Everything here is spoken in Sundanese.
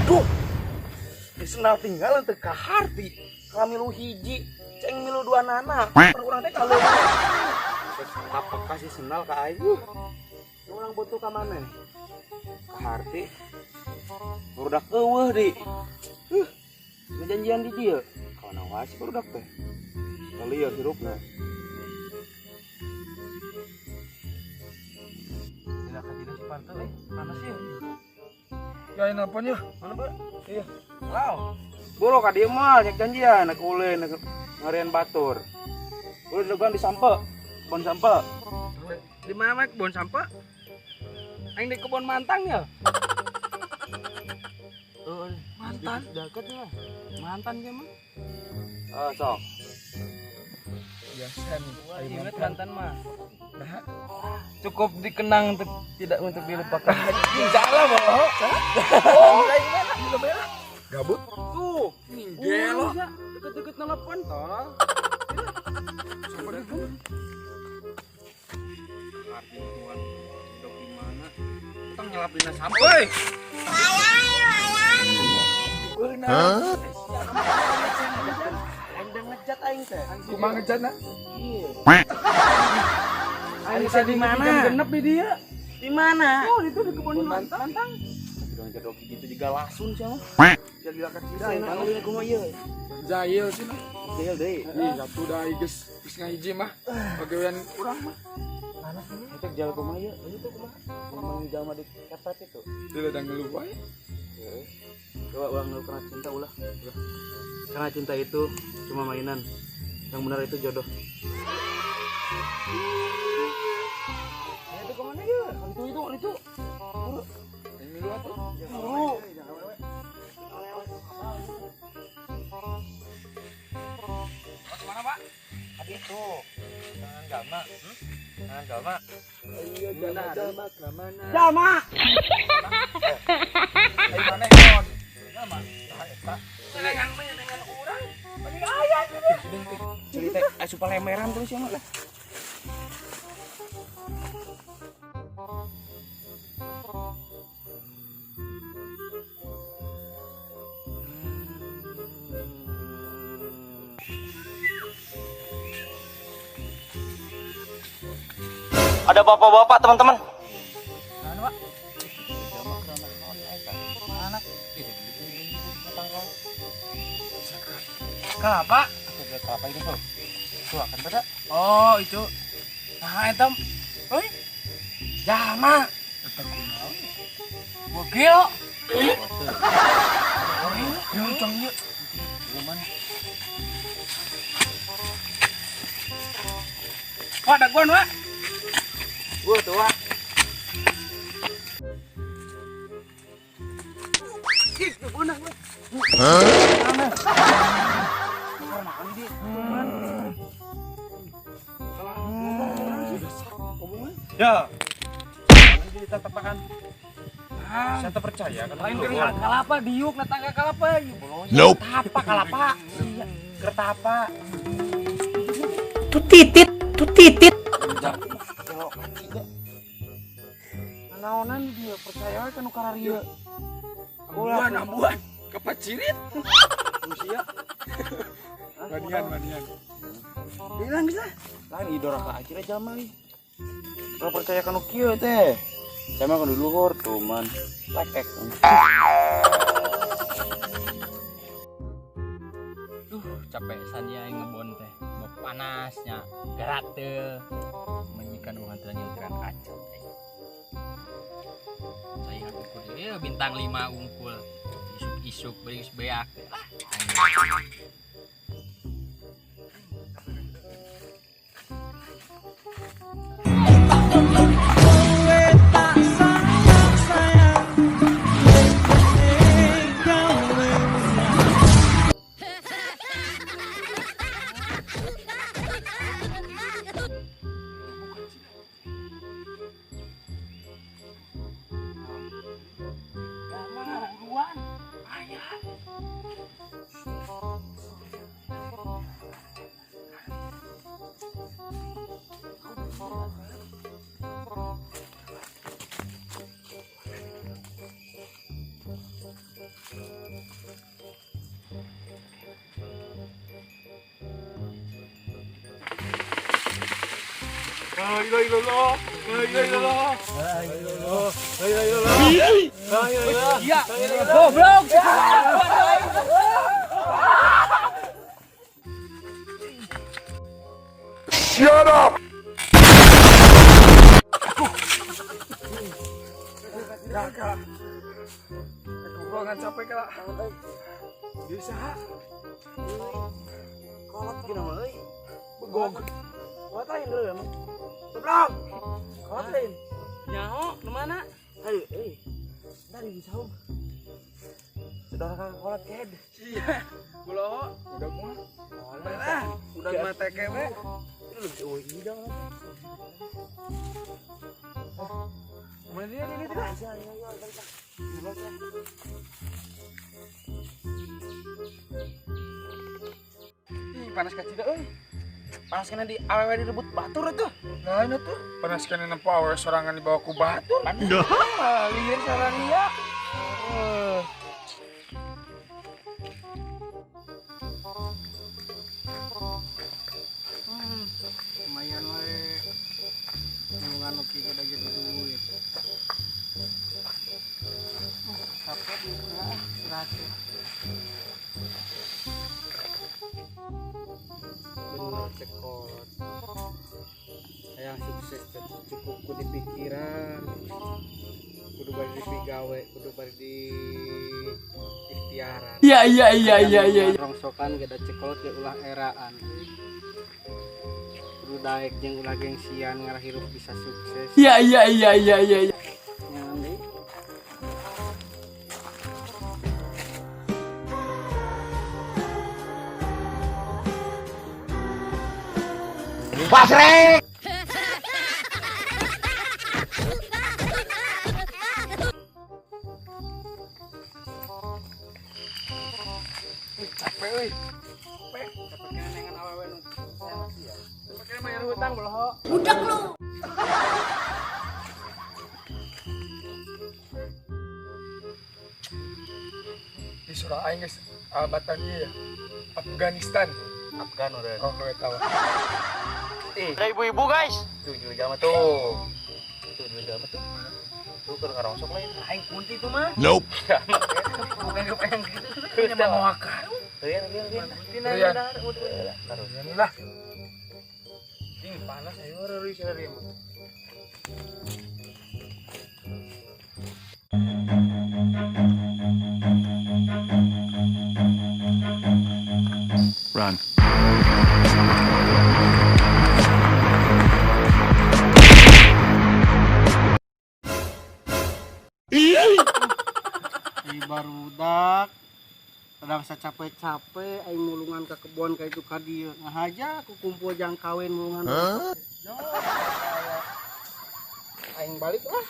Aduh. Di sendal tinggal teu kaharti. Kala milu hiji, ceng milu dua nana. Per urang teh kalau apa kasih sendal ka aing. Urang butuh ka maneh? Kaharti. Barudak eueuh di. Janjian di dieu. Kawana wae si barudak teh. Kalieu hirupna. Tidak kajina si Parto eh. Mana sih? Ya nelpon ya. Mana, Pak? Iya. Lau. Buru ka dieu mah cek janjian nek ulin nek ngarian batur. Ulin degan di sampe. Kebon sampe. Di mana mah kebon sampe? Aing di kebon mantang ya. Mantan deket mah. Mantan ge mah. Eh, sok. Biasa nih. Ingat mantan mah. Nah, Cukup dikenang untuk tidak untuk dilupakan. salah boh. Oh, Gabut. tuh. Gelo. Deket-deket nelpon toh. Siapa itu? Arti tuan dok di mana? Tong nyelap dina sampe. Woi. Hah? Aing udah ngejat aing teh. Kumaha ngejatna? Iya. Aing tadi di mana? Jam genep di dia. Di mana? Oh, itu di kebun mantang. mantang. Udah ngejat doki gitu juga lasun sih mah. Jadi kecil. Panggilin kumaha ieu. Jahil sih nah. Jahil deui. Ih, satu dah geus geus ngahiji mah. Pagawean urang mah. Itu jalan kumaha ieu? Itu kumaha? Ngomong jalma di kepret itu. Dia udah ngeluh wae. Heeh. Coba ulang dulu karena cinta ulah. Ulah. Karena cinta itu cuma mainan. Yang benar itu jodoh. Ya, itu kemana ya? Itu. Buru. Aing milu atuh. Buru. Kemana, Pak? Tadi itu. Tangan gama. Tangan gama. Iya, jama jama kamana? Gama. Aing maneh naon? Jama. Tah eta. Dengan dengan urang. Bagi aya Cerita asup lemeran terus ya mah. Ada bapak-bapak teman-teman. Mana, Pak? Mana? Kelapa. Kelapa itu tuh. Tuh akan beda. Oh, itu. Nah, eta. Oi. Jama. Eta kunaon? Bogil. Yang ieu. Wah, daguan, Wak. Gua tuh, Wak. Ih, gua gua. Hah? Ya. Jadi tatapan. Saya tak percaya kan. Lain keur kalapa diuk na tangga kalapa. Nope. Apa kalapa? Iya, kertapa. Tu titit, tu titit. Kelok kaki ge. Naonan dia percaya we kan nu kararieu. Ambuan, ambuan. Kapacirit. Usia. Wanian, wanian. Bilang bisa. Lain idora ka acir jalma euy. Kalau percaya kan nu kieu teh. Saya mah kan dulu luhur tuh man. Lekek. Duh, capek sania aing ngebon teh. Bau panasnya, gatel. Menyikan uang teh nyentiran kaca. Saya ukur ieu bintang 5 unggul. Isuk-isuk beri geus beak teh. Lah, aing. Jama buruan. Aya. La ilaha illallah. La ilaha illallah. La ilaha illallah. La ilaha illallah. Iya. Goblok. Shut up. Kakak. Goblok ngan capek kala. Bisa. Kolot gini mah euy. Begog. Kolot lain dulu emang. Goblok. Kolot lain. Nyaho, nu mana? Aduh, euy. Dari di saung. Saudara kakak kolot ked. Iya. Buloho. Udah mah. Lah, udah mah teke we. Itu lebih eueuh hidang. Mana dia dia dia. Ayo, ayo, ayo, ayo. Ih, panas kacida euy. Panas kena di awewe direbut batur itu. Nah, ini tuh panas kena nempo awe sorangan dibawa ku batur. Ah, lieur sarang dia. Lumayan we. Mulungan oke gede jadi duit. Capek juga istirahat. Bener cekot. Hayang sukses cukup ku di pikiran, kudu bari di pigawe, kudu bari di ikhtiaran. Iya iya iya iya iya. Rongsokan geda cekolot ge ulah eraan. Kudu daek jeung ulah gengsian ngarah hirup bisa sukses. Iya iya iya iya iya. Nyaman deui. Pasrek. Capek euy. Capek kena nengan awewe nu. Capek kena bayar hutang boloho. Budak lu. Di surah aing geus albatan ieu ya. Afghanistan. Afgan udah. Oh, gue tahu. Ada ibu-ibu guys. Tuh dua jam tuh. Tuh dua jam tuh. Tuh keur ngarongsok lain. Aing kunti itu mah. Nope. Bukan kepengen gitu. Punya mau akar. Rian, rian, rian. Rian. Taruh. Yan lah. Ini panas ayo reuy sia mah. Run. Ai barudak kadang capek-capek aing mulungan ka kebon ka itu ka dieu ngahaja ku kumpul jang kawin mulungan. Aing balik lah.